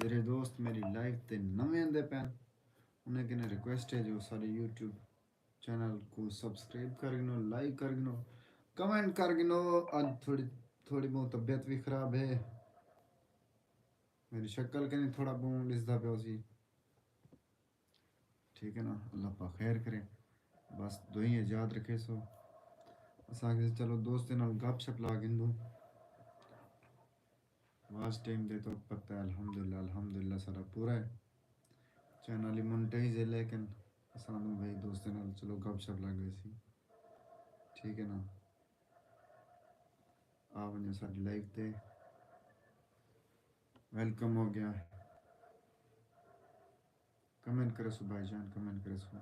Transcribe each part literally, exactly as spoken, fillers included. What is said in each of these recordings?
جیڑھے دوست میری لائیو تے نویں آندے پئن، انہیں کنے ریکویسٹ ہے جو ساݙے یوٹیوب چینل کوں سبسکرائب کر گھنو، لائک کر گھنو، کمنٹ کر گھنو۔ اڄ تھوڑی، تھوڑی ٻہوں طبیعت وی خراب ہے، میری شکل کنے تھوڑا ٻہوں ݙسدا پیا ہوسی۔ ٹھیک ہے نا، اللہ پاک خیر کرے۔ بس دعائیں یاد رکھیسو۔ اساں آکھیسے چلو دوستیں نال گپ شپ لا گھندوں۔ واچ ٹائم دے تو پتہ ہے، الحمدللہ، الحمدللہ سارا پورا ہے۔ چینل ہی مونٹائز ہے، لیکن اساں آکھوں بھائی دوستیں نال چلو گپ شپ لگ ویسی۔ ٹھیک ہے نا، آ ونڄو ساݙی لائیو تے۔ ویلکم ہو گیا۔ کمنٹ کریسو بھائی جان، کمنٹ کریسو۔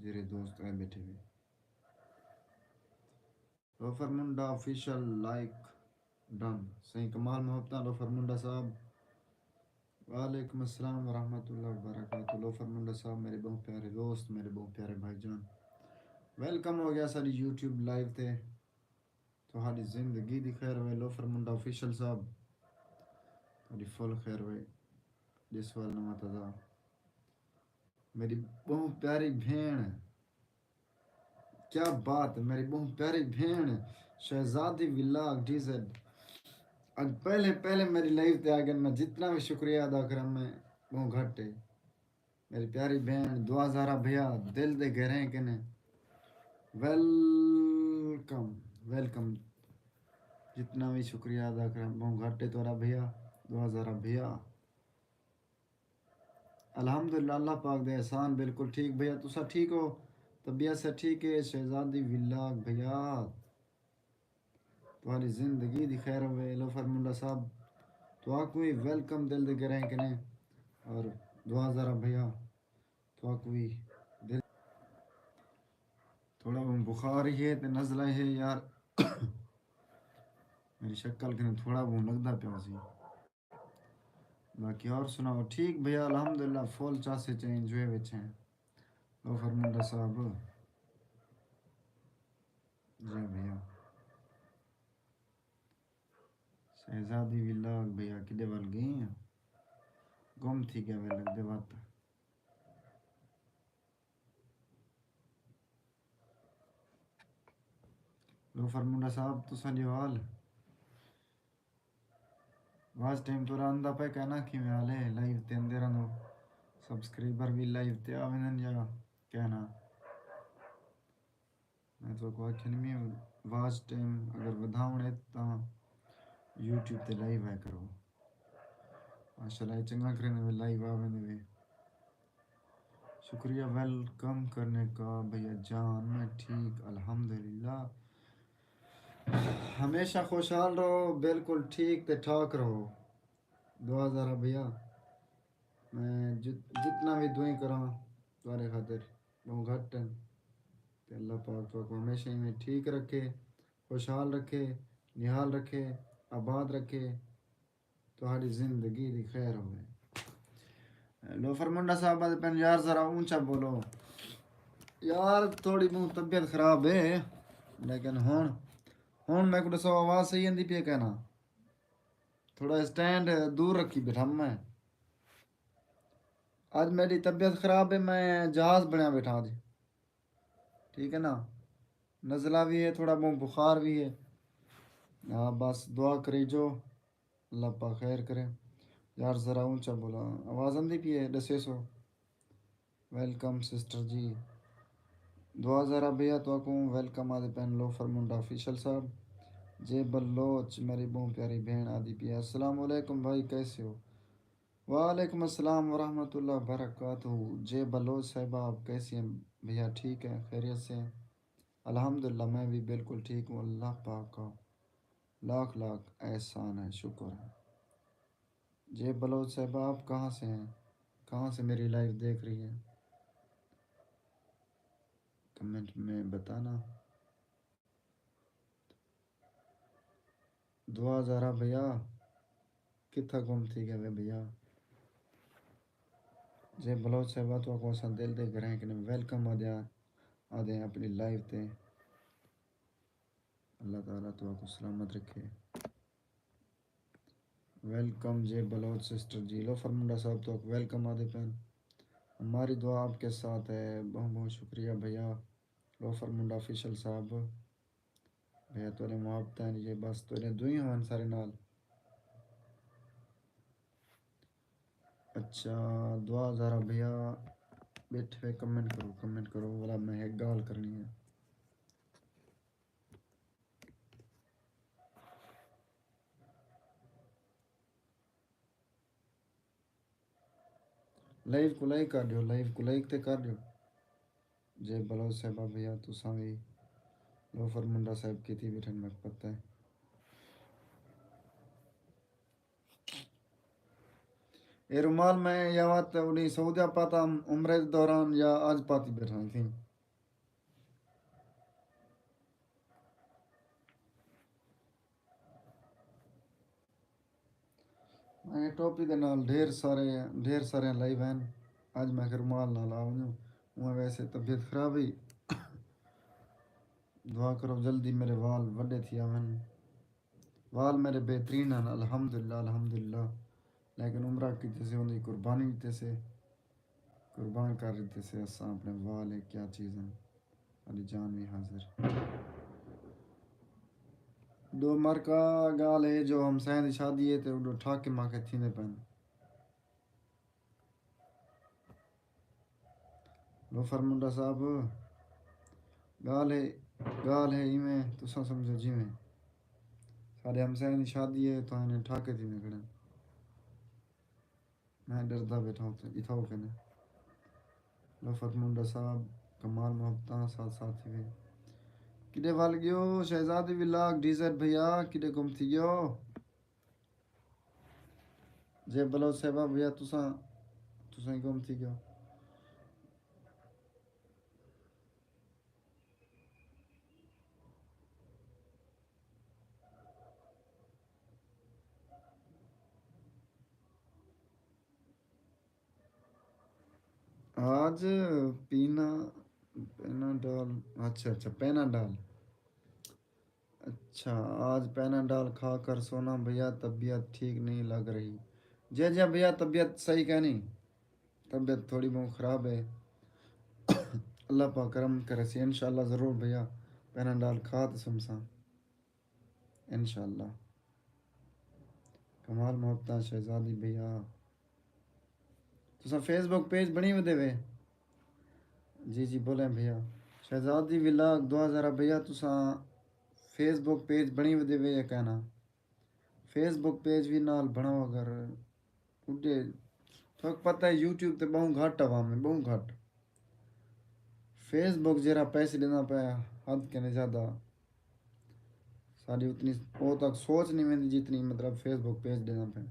جیڑھے دوست آئے بیٹھے ہوئے۔ لوفر منڈا آفیشل لائک ڈن۔ سائیں کمال محبتاں لوفر منڈا صاحب۔ وعلیکم السلام ورحمۃ اللہ وبرکاتہ۔ لوفر منڈا صاحب، میرے ٻہوں پیارے دوست، میرے ٻہوں پیارے بھائی جان، ویلکم ہو گیا ساݙی یوٹیوب لائیو تے۔ تہاݙی زندگی دی خیر ہوئے لوفر منڈا آفیشل صاحب، تہاݙی فل خیر ہوئے۔ ݙس وال نواں تازہ۔ میری ٻہوں پیاری بھیݨ، کیا بات ہے، میری ٻہوں پیاری بھیݨ شہزادی ولاگ ڈی زیڈ۔ اڄ پہلے، پہلے میری لائیو تے آ ڳئے، میں جتنا وی شکریہ ادا کراں میں ٻہوں گھٹ ہے۔ میری پیاری بھیݨ دعا زہرا بھیا دل دے گہریں کنے ویلکم، ویلکم۔ جتنا وی شکریہ ادا کراں ٻہوں گھٹ ہے تہاݙا بھیا، دعا زہرا بھیا۔ الحمدللہ، اللہ پاک دے احسان، بالکل ٹھیک بھیا۔ تساں ٹھیک ہو؟ طبیعت سے ٹھیک ہے؟ شہزادی ولاگ بھیا، تہاݙی زندگی دی خیر ہوئے۔ لوفر منڈا صاحب، تہاکوں وی ویلکم دل دے گہریں کنے، اور دعا زہرا بھیا، تہاکوں وی دل، تھوڑا بخار ہی ہے تے نزلہ ہے یار۔ میری شکل کنے تھوڑا بہت لڳدا پیا سی۔ باقی اور سناؤ؟ ٹھیک بھیا، الحمدللہ، فل چاسے چ انجوائے وچ ہیں۔ لوفر منڈا صاحب۔ جی بھیا۔ شہزادی ولاگ بھیا کݙے ول ڳئی ہیں؟ گم تھی ڳیا وے لڳدے وقت۔ لوفر منڈا صاحب، تساں ݙیو حال۔ واچ ٹائم تہاݙا آندا پئے کائنا، کیویں حال ہے؟ لائیو تے آندے رہندو، سبسکرائبر وی لائیو تے آ ویندن یا کائنا؟ میں تہاکوں آکھیا نی، میں واچ ٹائم اگر ودھاوݨ ہے تاں یوٹیوب تے لائیو آیا کرو۔ ماشاءاللہ، اے چنڳا کریندے وے، لائیو آ ویندے وے۔ شکریہ ویلکم کرنے کا بھیا جان، میں ٹھیک الحمدللہ۔ ہمیشہ خوشحال رہو، بالکل ٹھیک تے ٹھاک رہو۔ دعا زہرا بھیا، میں جت-، جتنا وی دعائیں کراں تہاݙے خاطر ٻہوں گھٹ ہن۔ تے اللہ پاک تہاکوں ہمیشہ ایویں ٹھیک رکھے، خوشحال رکھے، نہال رکھے، آباد رکھے۔ تہاݙی زندگی دی خیر ہووے۔ لوفر منڈا صاحب آہدے پن، یار ذرا اونچا بولو۔ یار تھوڑی بہت طبیعت خراب ہے، لیکن ہݨ، ہݨ میکوں ݙسو آواز صحیح آندی پئی ہے کہ نہ؟ تھوڑا اسٹینڈ دور رکھی بیٹھا میں۔ اڄ میری طبیعت خراب ہے، میں جہاز بݨیا بیٹھا اڄ۔ ٹھیک ہے نا، نزلہ وی ہے، تھوڑا بہت بخار وی ہے۔ ہاں، بس دعا کریجو، اللہ پاک خیر کرے۔ یار ذرا اونچا بولا، آواز آندی پئی ہے، ݙسیسو۔ ویلکم سسٹر جی۔ دعا زہرا بھیا تہاکوں ویلکم آہدے پن لوفر منڈا آفیشل صاحب۔ جے بلوچ، میری ٻہوں پیاری بھیݨ آہدی پئی ہے، السلام علیکم بھائی، کیسے ہو؟ وعلیکم السلام ورحمۃ اللہ وبرکاتہ۔ جے بلوچ صاحبہ، آپ کیسے ہیں؟ بھیا ٹھیک ہے، خیریت سے ہیں؟ الحمدللہ، میں بھی بالکل ٹھیک ہوں، اللہ پاک کا لاکھ لاکھ احسان ہے، شکر ہے۔ جے بلوچ صاحبہ، آپ کہاں سے ہیں؟ کہاں سے میری لائیو دیکھ رہی ہیں؟ کمنٹ میں بتانا۔ دعا زہرا بھیا، کتھاں گم تھی ڳئے وے بھیا؟ جے بلوچ صاحبہ، تہاکوں اساں دل دے گہرائیں کنوں ویلکم آہدے آں، آہدے آں اپݨی لائیو تے۔ اللہ تعالیٰ تہاکوں سلامت رکھے۔ ویلکم جے بلوچ سسٹر جی، لوفر منڈا صاحب توک ویلکم آدھے پین۔ ہماری دعا آپ کے ساتھ ہے۔ بہت بہت شکریہ بھیا، لوفر منڈا آفیشل صاحب۔ بھیا تیرے محبت ہیں جی، بس تیرے دوئی ہوئن سارے نال۔ اچھا، دعا زارا بھیا بیٹھے ہوئے، کمنٹ کرو، کمنٹ کرو، والا میں ایک گال کرنی ہے۔ لائیو کو لائک کر ݙیو، لائیو کو لائک تے کر ݙیو۔ جے بلوچ صاحبہ بھیا تساں وی لوفر منڈا صاحب کیتی بیٹھن، میکوں پتہ ہے۔ اے رومال میں یا وت اݙی سعودیہ پاتا عمرے دے دوران یا اڄ پاتی بیٹھا تھی۔ میں ٹوپی دے نال ڈھیر سارے، ڈھیر سارے لائیو ہیں۔ اڄ میں کہ رومال نال آ ونڄوں۔ اوں ویسے طبیعت خراب ہئی۔ دعا کرو جلدی میرے وال وݙے تھی آون۔ وال میرے بہترین ہیں، الحمدللہ، الحمدللہ۔ لیکن عمرہ کیتے سے، اوندی قربانی کیتے سے۔ قربان کر ݙتے سے اساں اپݨے وال، اے کیا چیز ہن، ساݙی جان وی حاضر۔ ݙو مرکا ڳالھ ہے جو ہمسائیں دی شادی ہے تے اݙو ٹھاکے ماکے تھیندے پئن۔ لوفر منڈا صاحب، ڳالھ ہے، ڳالھ ہے ایویں، تساں سمجھو جیویں۔ ساݙے ہمسائیں دی شادی ہے تاں انہیں ٹھاکے تھیندے کھڑن۔ میں ݙردا ٻیٹھا اتھے، اتھاؤ کنے۔ لفت منڈا صاحب، کمال محبتاں ساتھ ساتھ تھیوے۔ کݙے ول ڳیو شہزادی ولاگ ڈی زیڈ بھیا، کݙے گم تھی ڳیو؟ جے بلوچ صاحبہ بھیا تساں، تساں ہی گم تھی ڳیو۔ آج پینا، پیناڈال، اچھا، اچھا، پیناڈال۔ اچھا، آج پیناڈال کھا کر سونا بھیا، طبیعت ٹھیک نہیں لگ رہی۔ جی، جی بھیا، طبیعت صحیح کائنی، طبیعت تھوڑی بہت خراب ہے۔ اللہ پاک کرم کرے سی، انشاءاللہ ضرور بھیا، پیناڈال کھا تے سمساں۔ انشاءاللہ۔ کمال محبتاں شہزادی بھیا۔ تساں فیس بک پیج بݨی ودے وے؟ جی جی، بولیں بھیا۔ شہزادی ولاگ دو ہزار بھیا، تساں فیس بک پیج بݨی ودے وے یا کائنا؟ فیس بک پیج وی نال بݨاؤ اگر اݙے۔ تھوک پتہ ہے یوٹیوب تے ٻہوں گھٹ عوام ہے، ٻہوں گھٹ۔ فیس بک جیرھا پیسے ݙیندا پئے، حد کنے زیادہ۔ ساݙی اتنی، او تک سوچ نہیں ویندی جتنی مطلب فیس بک پیج ݙیندا پئے۔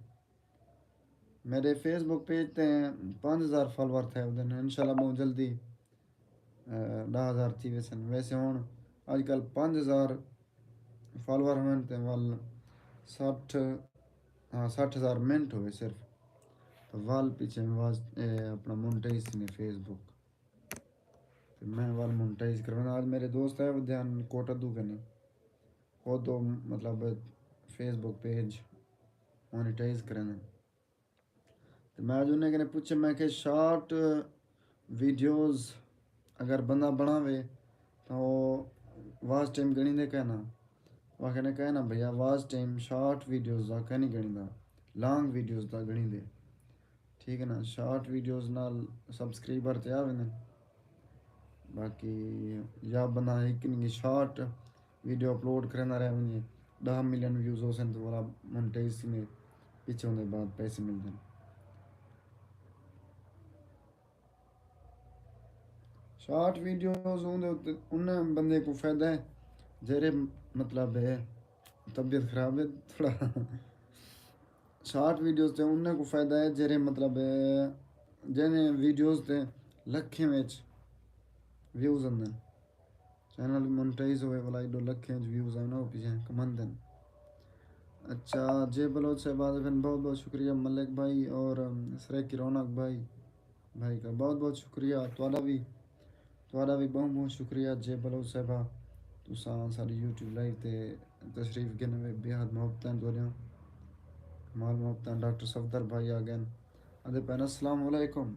میرے فیس بک پیج تے پنج ہزار فالوور تھئے ودن، انشاءاللہ ٻہوں جلدی، اے، ݙاہ ہزار تھی ویسن۔ ویسے ہݨ اڄ کل پنج ہزار فالوور ہوئن تے ول سٹھ، ہاں، سٹھ ہزار منٹ ہوئے صرف۔ تو ول پچھے میں واس-، اے، اپݨا مونٹائز تھیندے فیس بک۔ تے میں ول مونٹائز کروانا۔ اڄ میرے دوست آئے ودے ہن کوٹا دو کنے۔ او تو مطلب فیس بک پیج مونیٹائز کریندے۔ تے میں اڄ انہیں کنے پچھے، میں کہ شارٹ ویڈیوز اگر بندہ بݨاوے تاں او واچ ٹائم ڳݨیندے کائنا؟ او آکھے نے کائنا بھیا، واچ ٹائم شارٹ ویڈیوز دا کائنی ڳݨیندا، لانگ ویڈیوز دا ڳݨیندے۔ ٹھیک ہے نا، شارٹ ویڈیوز نال سبسکرائبر تے آ ویندن۔ باقی یا بندہ ہک نی شارٹ ویڈیو اپلوڈ کریندا رہ ونڄے، ݙاہ ملین ویوز ہوسن تے والا مونٹائز تھیندے، پچھے اوندے بعد پیسے ملدن۔ شارٹ ویڈیوز اوندے اتے انہیں بندے کوں فائدہ ہے جیرھے مطلب ہے طبیعت خراب ہے تھوڑا۔ شارٹ ویڈیوز تے انہیں کوں فائدہ ہے جیرھے مطلب ہے جنہیں ویڈیوز تے لکھیں وچ ویوز آندن۔ چینل مونٹائز ہوئے والا ایڈو لکھیں وچ ویوز آئے نا، او پچھے کمندن۔ اچھا، جے بلوچ صاحب آدھے پن، بہت بہت شکریہ ملک بھائی اور، ام، سرائیکی رونق بھائی، بھائی کا بہت بہت شکریہ۔ تہاݙا وی، تہاݙا وی بہت بہت شکریہ جے بلوچ صاحبہ، تساں ساݙی یوٹیوب لائیو تے تشریف گھن وے، بے حد محبتاں تہاݙیاں۔ مال محبتاں ڈاکٹر صفدر بھائی آ ڳئن۔ آہدے پئن السلام علیکم۔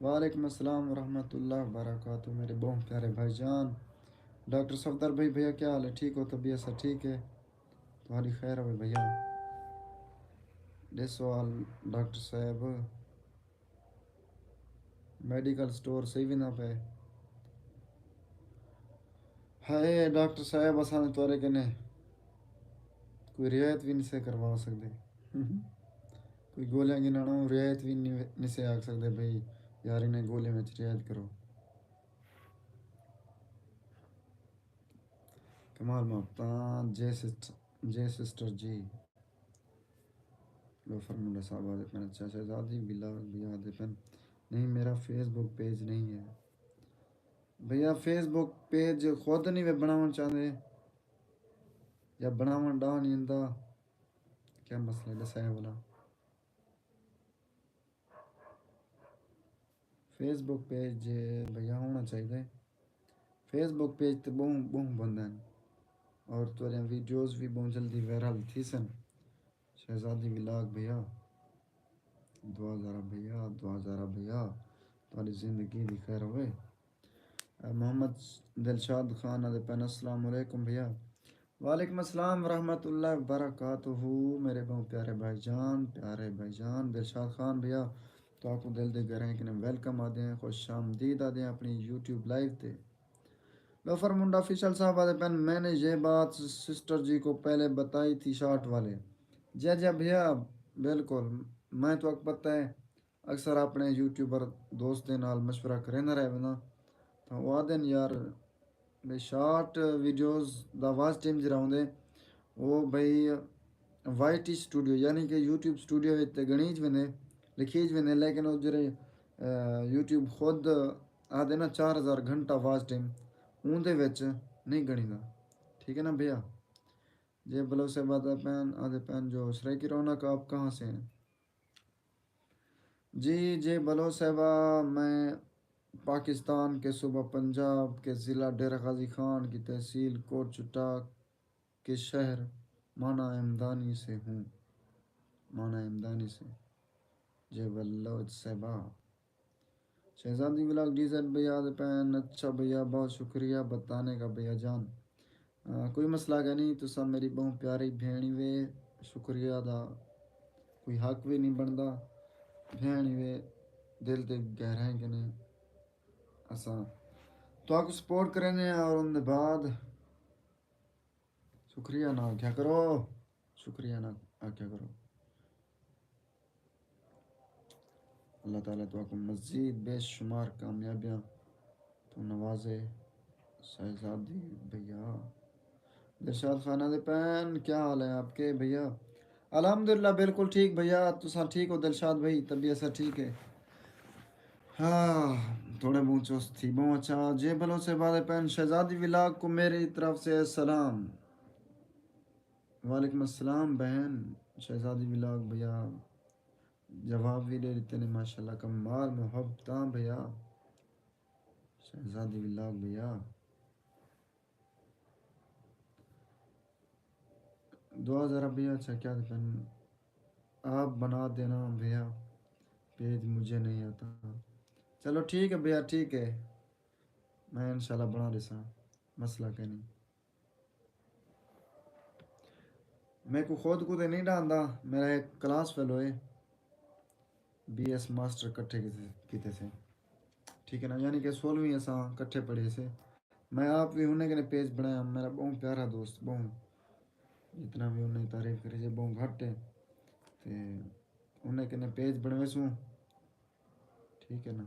وعلیکم السلام ورحمۃ اللہ وبرکاتہ، میرے ٻہوں پیارے بھائی جان۔ ڈاکٹر صفدر بھائی، بھیا کیا حال ہے؟ ٹھیک ہو؟ طبیعت سب ٹھیک ہے؟ تہاݙی خیر ہوے بھیا۔ ݙے سوال ڈاکٹر صاحب، میڈیکل سٹور صحیح ویندا پئے؟ ہائے ڈاکٹر صاحب، اساں تہاݙے کنے کوئی رعایت وی نسے کروا سڳدے۔ کوئی گولیاں گھنݨ رعایت وی نی-، نسے آکھ سڳدے بھئی یار، انہیں گولیاں وچ رعایت کرو۔ کمال محبتاں، جے سسٹ-، جے سسٹر جی۔ لوفر منڈا صاحب آہدے پئن، اچھا، شہزادی ولاگ بھیا آہدے پئن، نہیں، میرا فیس بک پیج نہیں ہے۔ بھیا، فیس بک پیج خود نہیں وے بݨاوݨ چاہندے یا بݨاوݨ ݙاہ نہیں آندا؟ کیا مسئلہ ہے؟ ݙسائے بھلا۔ فیس بک پیج بھیا ہونا چاہیے۔ فیس بک پیج تے ٻہوں، ٻہوں بندے ہن اور تہاݙیاں ویڈیوز وی ٻہوں جلدی وائرل تھیسن۔ شہزادی ولاگ بھیا، دعا ذرا بھیا، دعا ذرا بھیا، تہاݙی زندگی دی خیر ہوئے۔ اے محمد دلشاد خان آہدے پئن، السلام علیکم بھیا۔ وعلیکم السلام ورحمۃ اللہ وبرکاتہ، میرے ٻہوں پیارے بھائی جان، پیارے بھائی جان دلشاد خان بھیا، تہاکوں دل دے گہرائیں کنیں ویلکم آہدے ہیں، خوش آمدید آہدے ہیں اپݨی یوٹیوب لائیو تے۔ لوفر منڈا آفیشل صاحب آہدے پئن، میں نے یہ بات سسٹر جی کو پہلے بتائی تھی شارٹ والے۔ جی جی بھیا، بالکل، میں، تہاکوں پتہ ہے اکثر اپݨے یوٹیوبر دوستیں نال مشورہ کریندا رہ وینداں، تاں او آہدن یار، بھئی شارٹ ویڈیوز دا واچ ٹائم جیڑھا ہوندے، او بھئی وائی ٹی سٹوڈیو، یعنی کہ یوٹیوب سٹوڈیو وچ تے ڳݨیج ویندے، لکھیج ویندے، لیکن او جیڑھے، آ، یوٹیوب خود آہدے نا چار ہزار گھنٹہ واچ ٹائم، اوندے وچ نہیں ڳݨیندا۔ ٹھیک ہے نا بھیا؟ جے بلوچ صاحب آہدے پئن، آہدے پئن جو سرائیکی رونق، آپ کہاں سے ہیں؟ جی، جے بلوچ صاحبہ، میں پاکستان کے صوبہ پنجاب کے ضلع ڈیرہ غازی خان کی تحصیل کوٹ چٹا کے شہر مانا امدانی سے ہوں۔ مانا امدانی سے۔ جے بلوچ صاحبہ۔ شہزادی ولاگ ڈی زیڈ بھیا آہدے پئن، اچھا بھیا، بہت شکریہ بتانے کا بھیا جان۔ آ، کوئی مسئلہ کائنی، تساں میری ٻہوں پیاری بھیݨ ہیوے، شکریہ دا کوئی حق وی نی بݨدا۔ بھیݨ ہیوے، دل تے گہرائیں کنیں اساں تہاکوں سپورٹ کریندے ہیں اور ان دے بعد شکریہ نہ آکھیا کرو، شکریہ نہ آکھیا کرو۔ اللہ تعالیٰ تہاکوں مزید بے شمار کامیابیاں توں نوازے۔ شہزادی بھیا۔ دلشاد خان آہدے پئن، کیا حال ہے آپ کے بھیا؟ الحمدللہ، بالکل ٹھیک بھیا، تساں ٹھیک ہو دلشاد بھائی؟ طبیعت سب ٹھیک ہے؟ ہاں، تھوڑے بہت چست تھی، بہت اچھا۔ جے بلوچ صاحب آہدے پئن، شہزادی ولاگ کو میری طرف سے سلام۔ وعلیکم السلام بہن، شہزادی ولاگ بھیا جواب وی ݙے ݙتے نے، ماشاءاللہ، کمال محبتاں بھیا، شہزادی ولاگ بھیا۔ دعا ذرا بھیا، اچھا کیا آہدے پئن، آپ بنا دینا بھیا، پیج مجھے نہیں آتا۔ چلو ٹھیک ہے بھیا، ٹھیک ہے، میں انشاءاللہ بݨا ݙیساں، مسئلہ کائنی۔ میکوں خود کوں تے نہیں ݙاندا، میرا ایک کلاس فیلو ہے، بی ایس ماسٹر کٹھے کیتے، کیتے سے، ٹھیک ہے نا، یعنی کہ سولہویں اساں کٹھے پڑھے سے۔ میں آپ وی انہیں کنے پیج بݨایا، میرا ٻہوں پیارا دوست، ٻہوں، جتنا وی انہیں تعریف کری سے ٻہوں گھٹ ہے، تے انہیں کنے پیج بݨویسوں، ٹھیک ہے نا۔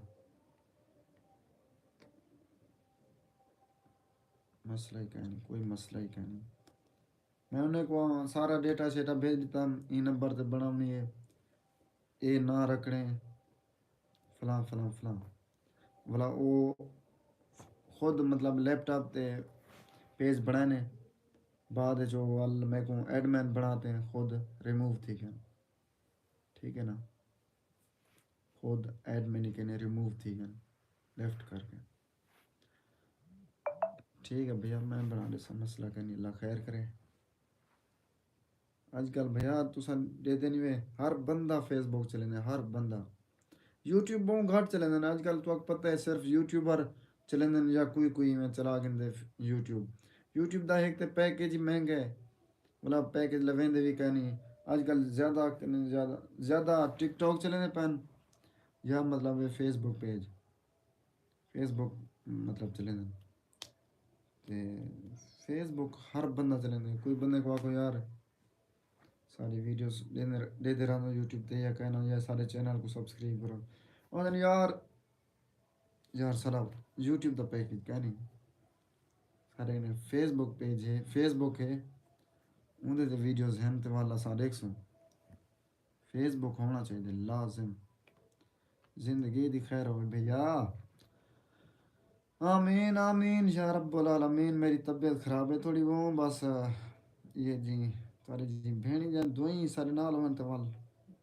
مسئلہ ہی کائنی، کوئی مسئلہ ہی کائنی۔ میں انہیں کو سارا ڈیٹا شیٹا بھیج ݙتا، ایں نمبر تے بݨاوݨی ہے، اے ناں رکھݨے، فلاں فلاں فلاں۔ ولا او خود مطلب لیپ ٹاپ تے پیج بݨائے نے، بعد وچ او ول میکوں ایڈمن بݨا تے خود ریموو تھی ڳئے۔ ٹھیک ہے نا، خود ایڈمن کنے ریموو تھی ڳئے، لیفٹ کر کے۔ ٹھیک ہے بھیا، میں بݨا ݙیساں، مسئلہ کائنی، اللہ خیر کرے۔ اڄ کل بھیا تساں ݙیہدے نہیں وے، ہر بندہ فیس بک چلیندے، ہر بندہ۔ یوٹیوب ٻہوں گھٹ چلیندے نے اڄ کل، تہاکوں پتہ ہے صرف یوٹیوبر چلیندے نے یا کوئی کوئی ایویں چلا گھندے یوٹیوب۔ یوٹیوب دا ہک تے پیکیج ہی مہنگا ہے، ولا پیکیج لویندے وی کائنی۔ اڄ کل زیادہ کنے زیادہ زیادہ ٹک ٹاک چلیندے پئن یا مطلب فیس بک پیج، فیس بک مطلب چلیندے۔ تے فیس بک ہر بندہ چلیندے۔ کوئی بندے کوں آکھو یار ساݙی ویڈیوز ݙیندے ݙیہدے رہندو یوٹیوب تے یا کائنا یا ساݙے چینل کوں سبسکرائب کرو، آہدن یار یار ساݙا یوٹیوب دا پیکیج کائنی۔ ساݙے کنے فیس بک پیج ہے، فیس بک ہے، اوندے تے ویڈیوز ہن تے ول اساں ݙیکھسوں۔ فیس بک ہونا چاہیے لازم۔ زندگی دی خیر ہووے بھیا۔ آمین آمین یا رب العالمین۔ میری طبیعت خراب ہے تھوڑی، وہ بس یہ جی تھوڑی جی بھینی جان دوئیں سارے نال ہوئے تو ول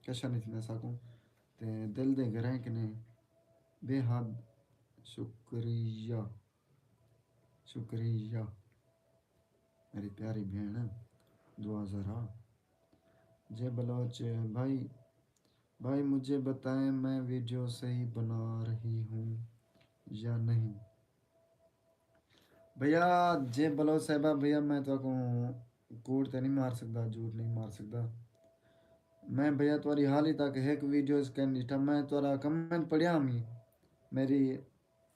کشا نہیں تھینا ساکوں۔ تے دل دے گھریں کنے بے حد شکریہ۔ شکریہ میری پیاری بھین۔ دعا ذرا جے بلوچ بھائی، بھائی مجھے بتائیں میں ویڈیو صحیح بنا رہی ہوں یا نہیں؟ بھیا جے بلوچ صاحبہ، بھیا میں تو کو کوڑ تے نہیں مار سکدا، جھوٹ نہیں مار سکدا۔ میں بھیا تاری حالی تک ایک ویڈیو اسکین ڈٹھا، میں تارا کمنٹ پڑھیا ہمی، میری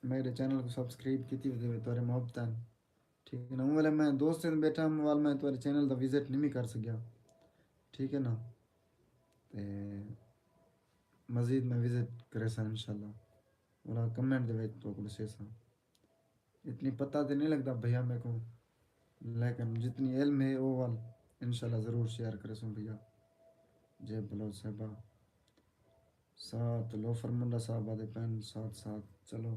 میرے چینل کو سبسکرائب کیتی ودے تارے محبتاں۔ ٹھیک ہے نا، اوں ویلے میں دوستیں دے بیٹھا ہم، وال میں تہاݙے چینل دا وزٹ نہیں کر سڳیا۔ ٹھیک ہے نا، تے مزید میں وزٹ کریساں انشاءاللہ۔ ولا کمنٹ دے وچ تہاکوں ݙسیساں۔ اتنی پتہ تے نہیں لڳدا بھیا میکوں، لیکن جتنی علم ہے او وال انشاءاللہ ضرور شیئر کریسوں بھیا۔ جے بلوچ صاحبہ۔ ساتھ لوفر منڈا صاحب آدھے پین ساتھ ساتھ چلو۔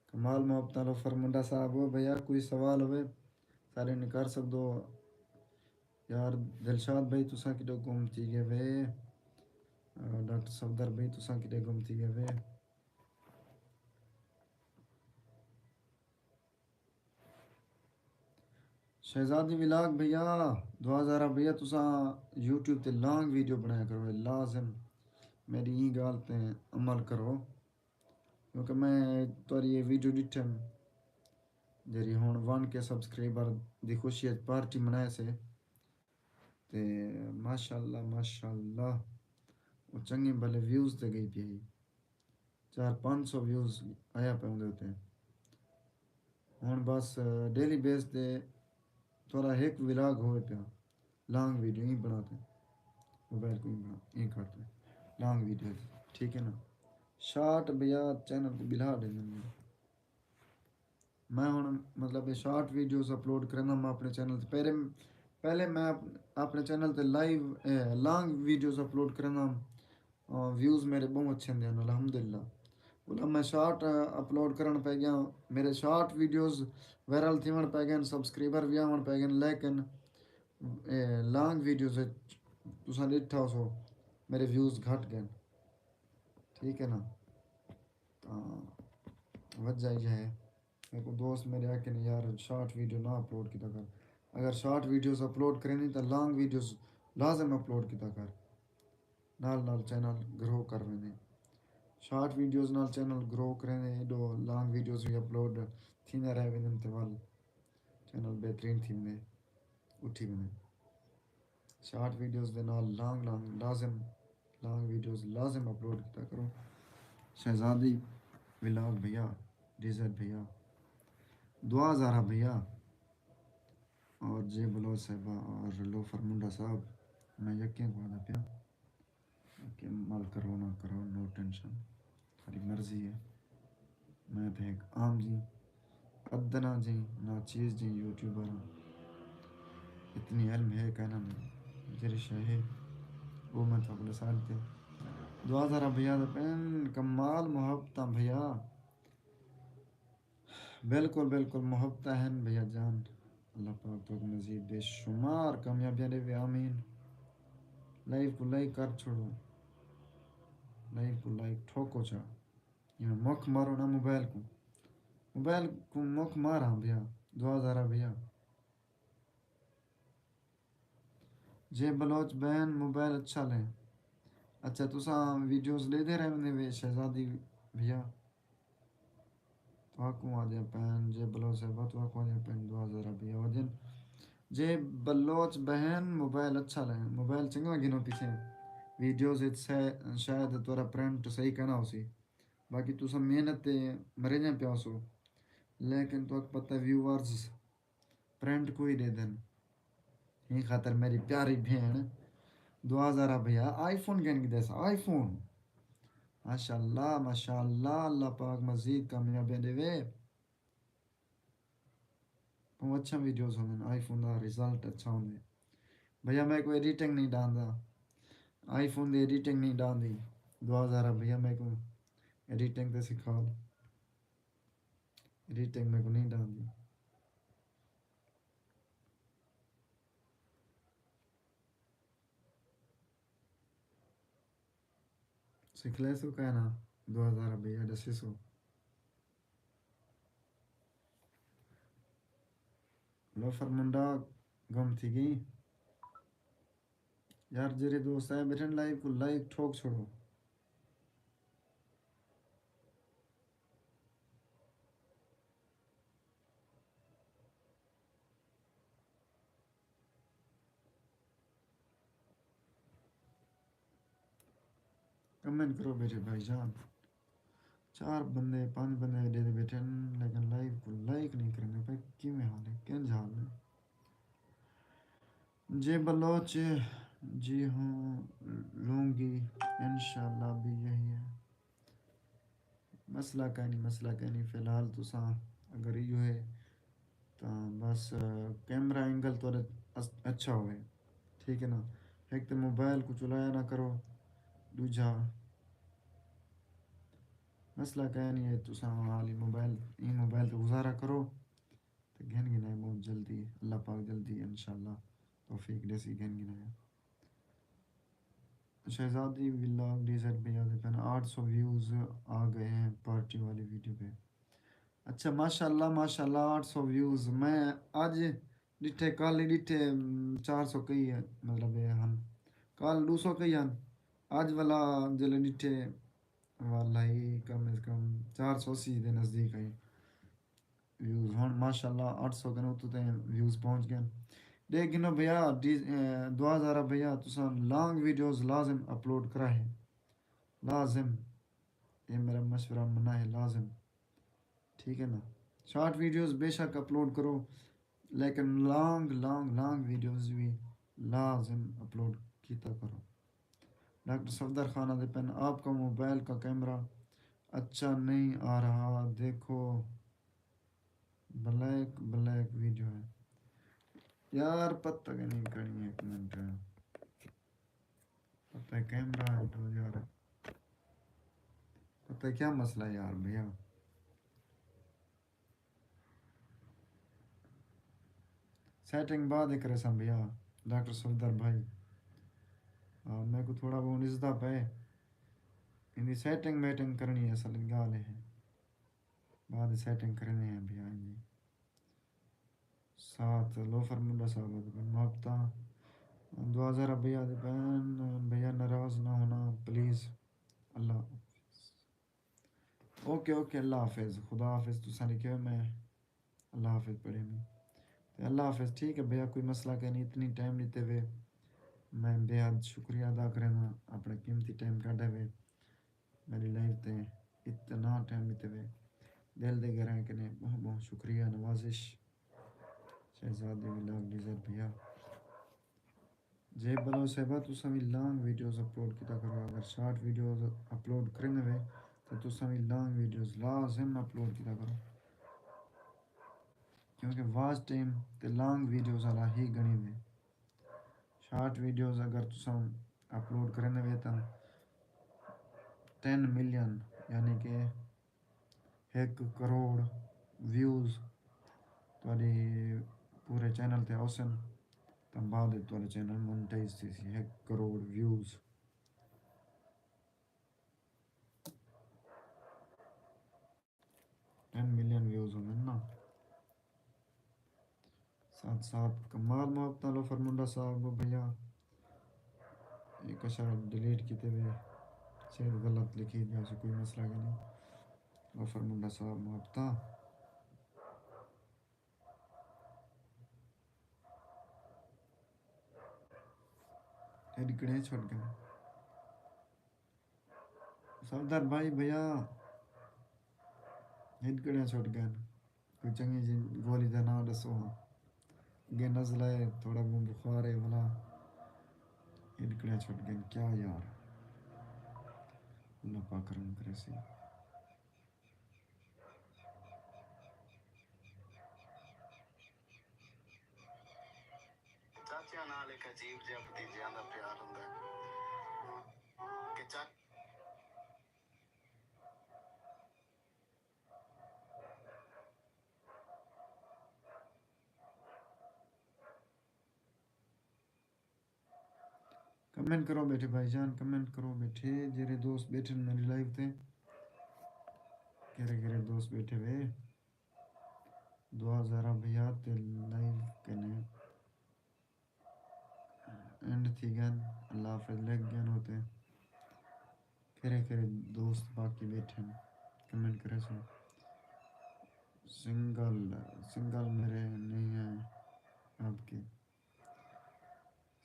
کمال محبتاں لوفر منڈا صاحب، او بھیا کوئی سوال ہوئے سارے نے کر سکدو۔ یار دلشاد بھائی تساں کڈے گم تھی گئے وے؟ ڈاکٹر صفدر بھائی تساں کڈے گم تھی گئے وے؟ شہزادی ولاگ بھیا، دعا ذرا بھیا تساں یوٹیوب تے لانگ ویڈیو بنایا کرو، اے لازم میری ایں گال تے عمل کرو، کیونکہ میں تاری یہ ویڈیو ڈٹھم جیری ہن ون کے سبسکرائبر دی خوشی اچ پارٹی منائے سے۔ تے ماشاءاللہ ماشاءاللہ، او چنگے بھلے ویوز تے گئی پئی۔ چار پنج سو ویوز آیا پہ اوندے اتے۔ ہن بس ڈیلی بیس تے تھوڑا ہک ولاگ ہوئے پیا، لانگ ویڈیو ہی بنا تے، موبائل کو ہی بنا، ہی کر تے لانگ ویڈیو، ٹھیک ہے نا؟ شارٹ بیا چینل کو بلا دے دیں۔ میں ہن مطلب شارٹ ویڈیوز اپلوڈ کرنا میں اپنے چینل تے۔ پہلے پہلے میں اپنے چینل تے لائیو لانگ ویڈیوز اپلوڈ کرنا، ویوز میرے بہت اچھے ہیں الحمدللہ۔ بولا میں شارٹ اپلوڈ کرن پہ گیا، میرے شارٹ ویڈیوز وائرل تھیون پہ گئے، سبسکرائبر بھی آون پہ گئے، لیکن لانگ ویڈیوز تساں ڈٹھا ہو سو میرے ویوز گھٹ گئے۔ ٹھیک ہے نا؟ تاں وجہ یہ ہے۔ میکوں دوست میرے آکھے نے یار شارٹ ویڈیو نہ اپلوڈ کیتا کر، اگر شارٹ ویڈیوز اپلوڈ کرینی تاں لانگ ویڈیوز لازم اپلوڈ کیتا کر، نال نال چینل گرو کر ویندے۔ شارٹ ویڈیوز نال چینل گرو کریندے، ایڈو لانگ ویڈیوز وی اپلوڈ تھیندے رہ ویندن تے ول چینل بہترین تھی ویندے، اٹھی ویندے۔ شارٹ ویڈیوز دے نال لانگ لانگ لازم لانگ ویڈیوز لازم اپلوڈ کیتا کرو۔ شہزادی ولاگ بھیا، ڈیزرٹ بھیا، دعا زارا بھیا، اور جے بلوچ صاحبہ اور لوفر منڈا صاحب، میں یکیں کو آدھا پیا کہ مال کرو نہ کرو، نو ٹینشن، تھوڑی مرضی ہے۔ میں تے ہک عام جی ادنا جی ناچیز جی یوٹیوبر ہاں۔ اتنی علم ہے کہنا میں جیڑھی شے ہے وہ میں تھوڑے سال تے دعا ذرا بھیا دے پین کمال محبتاں بھیا۔ بالکل بالکل محبتاں ہیں بھیا جان۔ اللہ پاک تو مزید بے شمار کامیابیاں دے آمین۔ لائیو کو لائک کر چھوڑو۔ لائیو کو لائک ٹھوکو چا۔ ایویں مکھ مارو نا موبائل کوں۔ موبائل کوں مکھ مار ہاں بھیا۔ دعا ذرا بھیا۔ جے بلوچ بہن موبائل اچھا لیں۔ اچھا، تساں ویڈیوز ݙیہدے رہندے وے شہزادی بھیا؟ تہاکوں آہدیاں پئن، جے بلوچ صاحبہ، تہاکوں آہدیاں پئن، دعا ذرا بھیا ودن۔ جے بلوچ بہن موبائل اچھا لیں، موبائل چنڳا گھنو پیسے۔ ویڈیوز اچ سے-، شاید تہاݙا پرنٹ صحیح کائنا ہوسی، باقی تساں محنت تے مرے جاں پیا ہوسو، لیکن تہاکوں پتہ ویورز پرنٹ کوئی ݙیہدن۔ ایں خاطر میری پیاری بھیݨ، دعا ذرا بھیا، آئی فون گھن کے ݙیس، آئی فون۔ ماشاءاللہ، ماشاءاللہ، اللہ پاک مزید کامیابیاں ݙیوے۔ ٻہوں اچھا ویڈیوز ہوندن، آئی فون دا رزلٹ اچھا ہوندے۔ بھیا میکوں ایڈیٹنگ نہیں ݙاہندا، آئی فون دی ایڈیٹنگ نہیں ݙاہندی۔ دعا ذرا بھیا میکوں ایڈیٹنگ تے سکھا۔ ایڈیٹنگ میکوں نہیں ݙاہندی۔ سکھ لیسو کائنا، دعا ذرا بھیا ݙسیسو۔ لوفر منڈا گم تھی ڳئی۔ یار جیڑھے دوست آئے ٻیٹھن، لائیو کوں لائک ٹھوک چھوڑو۔ کمنٹ کرو میرے بھائی جان۔ چار بندے، پنج بندے ݙیہدے ٻیٹھن، لیکن لائیو کوں لائک نہیں کریندے پئے۔ کیویں حال ہے؟ کینجھ حال ہے؟ جے بلوچ، جی ہوں، لوں گی، انشاءاللہ بھی یہی ہے۔ مسئلہ کائنی، مسئلہ کائنی، فی الحال تساں اگر ایہو ہے تاں بس، آ، کیمرہ اینگل تہاݙا اس-، اچھا ہووے، ٹھیک ہے نا؟ ہک تے موبائل کوں چلایا نہ کرو، ݙوجھا مسئلہ کائنی ہے، تساں حالی موبائل، ایں موبائل تے گزارا کرو۔ تے گھن گھنائے ٻہوں جلدی، اللہ پاک جلدی انشاءاللہ توفیق ݙیسی، گھن گھنائے۔ شہزادی ولاگ ڈی زیڈ بھیا دے پن آٹھ سو ویوز آ گئے ہیں پارٹی والی ویڈیو پہ۔ اچھا، ماشاءاللہ، ماشاءاللہ، آٹھ سو ویوز۔ میں اڄ ݙٹھے، کل ہی ݙٹھے، ام، چار سو کئی ہے، مطلب، اے ہن۔ کل ݙو سو کئی ہن۔ اڄ والا جلے ݙٹھے، واللہ کم از کم چار سو اسی دے نزدیک ہئی۔ ویوز ہݨ ماشاءاللہ اٹھ سو کنے اتوں تئیں ویوز پہنچ ڳئن۔ ݙیکھ گھنو بھیا، ڈی-، اے، دعا ذرا بھیا، تساں لانگ ویڈیوز لازم اپلوڈ کرائے، لازم۔ اے میرا مشورہ منا ہے، لازم۔ ٹھیک ہے نا؟ شارٹ ویڈیوز بے شک اپلوڈ کرو، لیکن لانگ، لانگ، لانگ ویڈیوز بھی لازم اپلوڈ کیتا کرو۔ ڈاکٹر صفدر خان آہدے پن، آپ کا موبائل کا کیمرہ اچھا نہیں آ رہا، دیکھو۔ بلیک، بلیک ویڈیو ہے یار، پتہ کہ نہیں کرنی، ایک منٹ۔ پتہ ہے کیمرہ ہے تو یار، پتہ ہے کیا مسئلہ ہے یار بھیا؟ سیٹنگ بعد ہی کریساں بھیا، ڈاکٹر صفدر بھائی۔ آ، میکوں تھوڑا بہت نسدا پئے، ایندی سیٹنگ میٹنگ کرنی ہے، اصل ڳالھ ہے۔ بعد سیٹنگ کریندے ہیں بھیا جی۔ ساتھ لوفر ملا صاحب آہدے پن، محبتاں۔ دعا ذرا بھیا آہدے پن، بھیا ناراض نہ ہونا پلیز۔ اللہ حافظ۔ اوکے، اوکے، اللہ حافظ، خدا حافظ۔ تساں لکھے ہوئے میں اللہ حافظ پڑھے میں۔ تے اللہ حافظ، ٹھیک ہے بھیا، کوئی مسئلہ کائنی، اتنی ٹائم ݙتے وے۔ میں بے حد شکریہ ادا کرینداں، اپݨا قیمتی ٹائم کڈھے وے۔ میݙی لائیو تے اتنا ٹائم ݙتے وے، دل دے گہرائیں کنے ٻہوں ٻہوں شکریہ، نوازش۔ شہزادی ولاگ ڈیزائن بھیا۔ جے بلوچ صاحبہ، تساں وی لانگ ویڈیوز اپلوڈ کیتا کرو، اگر شارٹ ویڈیوز اپلوڈ کریندے وے تاں تساں وی لانگ ویڈیوز لازم اپلوڈ کیتا کرو، کیونکہ واچ ٹائم تے لانگ ویڈیوز والا ہی گھنی وے۔ شارٹ ویڈیوز اگر تساں اپلوڈ کریندے وے تاں ٹین ملین، یعنی کہ ہک کروڑ ویوز تہاݙے پورے چینل تے آسن، تاں بعد وچ تہاݙا چینل مونیٹائز تھیسی۔ ہک کروڑ ویوز، ٹین ملین ویوز ہوندن نا۔ ساتھ ساتھ کمال محبتاں لوفر منڈا صاحب بھیا۔ ایک اشعار ڈیلیٹ کیتے وے، شاید غلط لکھی ڳیا سی، کوئی مسئلہ کائنی۔ غفر منڈا صاحب محبتاں۔ ہݙکڑے چھٹ ڳئے۔ صفدر بھائی، بھیا، ہݙکڑے چھٹ ڳئے۔ کوئی چنڳی جی گولی دا ناں ݙسو ہاں۔ اڳے نزلہ ہے، تھوڑا بہت بخار ہے، ولا ہݙکڑے چھٹ ڳئے۔ کیا یار، اللہ پاک کرم کرے سی۔ چاچیاں نال ہک عجیب جیہا بھتیجیاں دا پیار ہوندا ہے کہ چا کمنٹ کرو ٻیٹھے بھائی جان، کمنٹ کرو ٻیٹھے، جیڑھے دوست ٻیٹھن میݙی لائیو تے، کیڑھے کیڑھے دوست ٻیٹھے وے؟ دعا زہرا بھیا تے لائیو کنے اینڈ تھی ڳئن، اللہ حافظ لکھ ڳئن ہوتے۔ کیڑھے کیڑھے دوست باقی ٻیٹھن، کمنٹ کریسو۔ سنگل، سنگل میرے نہیں ہیں آپ کے۔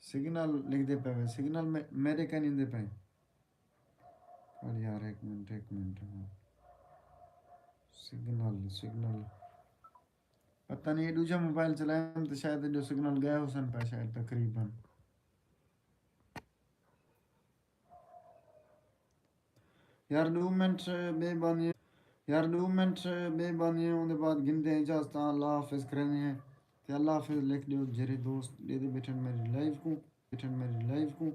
سگنل لکھدے پئے وے، سگنل مے-، میݙے کن ایندے پئے۔ پر یار، ہک منٹ، ہک منٹ، ہاں۔ Signal, signal. پتہ نہیں، اے ݙوجھا موبائل چلائم تے شاید جو سگنل ڳئے ہوسن پئے، شاید تقریباً۔ یار، ݙو منٹ ٻئے باندھے، یار، ݙو منٹ ٻئے باندھے، اوندے بعد گھندے ہیں اجازتاں، اللہ حافظ کریندے ہیں۔ تے اللہ حافظ لکھ ݙیو، جیڑھے دوست ݙیہدے ٻیٹھن میݙی لائیو کوں، ٻیٹھن میݙی لائیو کوں۔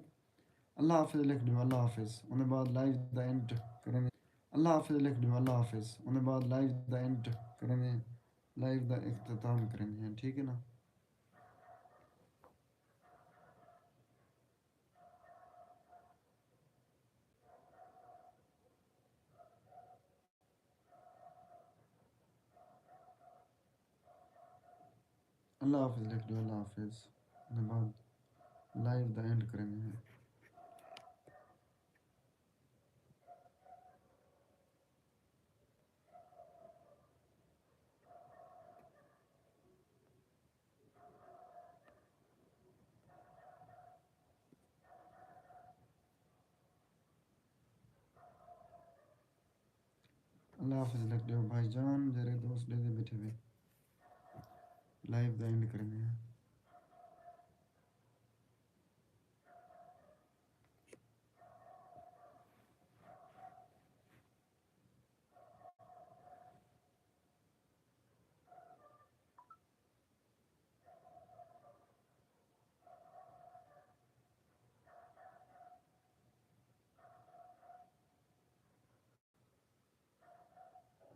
اللہ حافظ لکھ ݙیو، اللہ حافظ۔ اوندے بعد لائیو دا اینڈ کریندے۔ اللہ حافظ لکھ ݙیو، اللہ حافظ۔ اوندے بعد لائیو دا اینڈ کریندے ہیں، لائیو دا اختتام کریندے ہیں، ٹھیک ہے نا؟ اللہ حافظ لکھ ݙیو، اللہ حافظ۔ اوندے بعد لائیو دا اینڈ کریندے ہیں۔ اللہ حافظ لکھ ݙیو بھائی جان، جیڑھے دوست ݙیہدے ٻیٹھے وے۔ لائیو دا اینڈ کریندے ہیں۔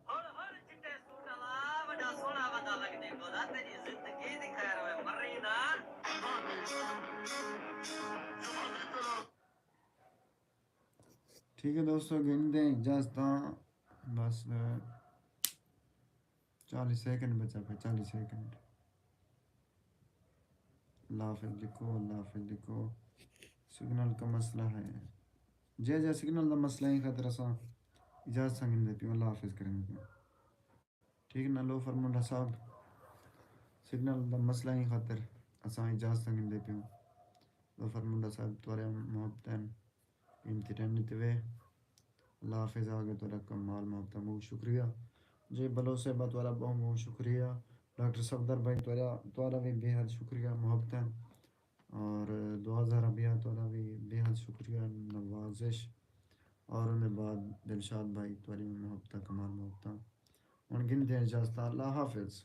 ہݨ، ہݨ چٹے سوٹ آلا وݙا سوہݨا بندہ لڳدیں، ٻولا تیݙی زندگی دی خیر ہوئے، مریں نہ۔ ٹھیک ہے دوستو، گھندے ہیں اجازتاں، بس، اے، چالیس سیکنڈ بچا پئے، چالیس سیکنڈ۔ اللہ حافظ لکھو، اللہ حافظ لکھو۔ سگنل کا مسئلہ ہے۔ جے جے سگنل دا مسئلہ ہے، خاطر اساں اجازتاں گھندے پیوں، اللہ حافظ کریندے پیوں۔ ٹھیک نا لوفر منڈا صاحب، سگنل دا مسئلہ ہی خاطر اساں اجازتاں گھندے پیوں۔ لوفر منڈا صاحب، تہاݙے محبتاں قیمتی ٹائم ݙتے وے۔ اللہ حافظ آ ڳئے، تہاݙا کمال محبتاں، بہت شکریہ۔ جے بلوچ صاحبہ، تہاݙا بہت بہت شکریہ۔ ڈاکٹر صفدر بھائی، تہاݙا، تہاݙا بھی بے حد شکریہ محبتاں۔ اور دعا زہرا بھیا، تہاݙا بھی بے حد شکریہ، نوازش۔ اور اوندے بعد دلشاد بھائی، تہاݙی محبتاں، کمال محبتاں۔ ہݨ گھندے ہیں اجازتاں، اللہ حافظ۔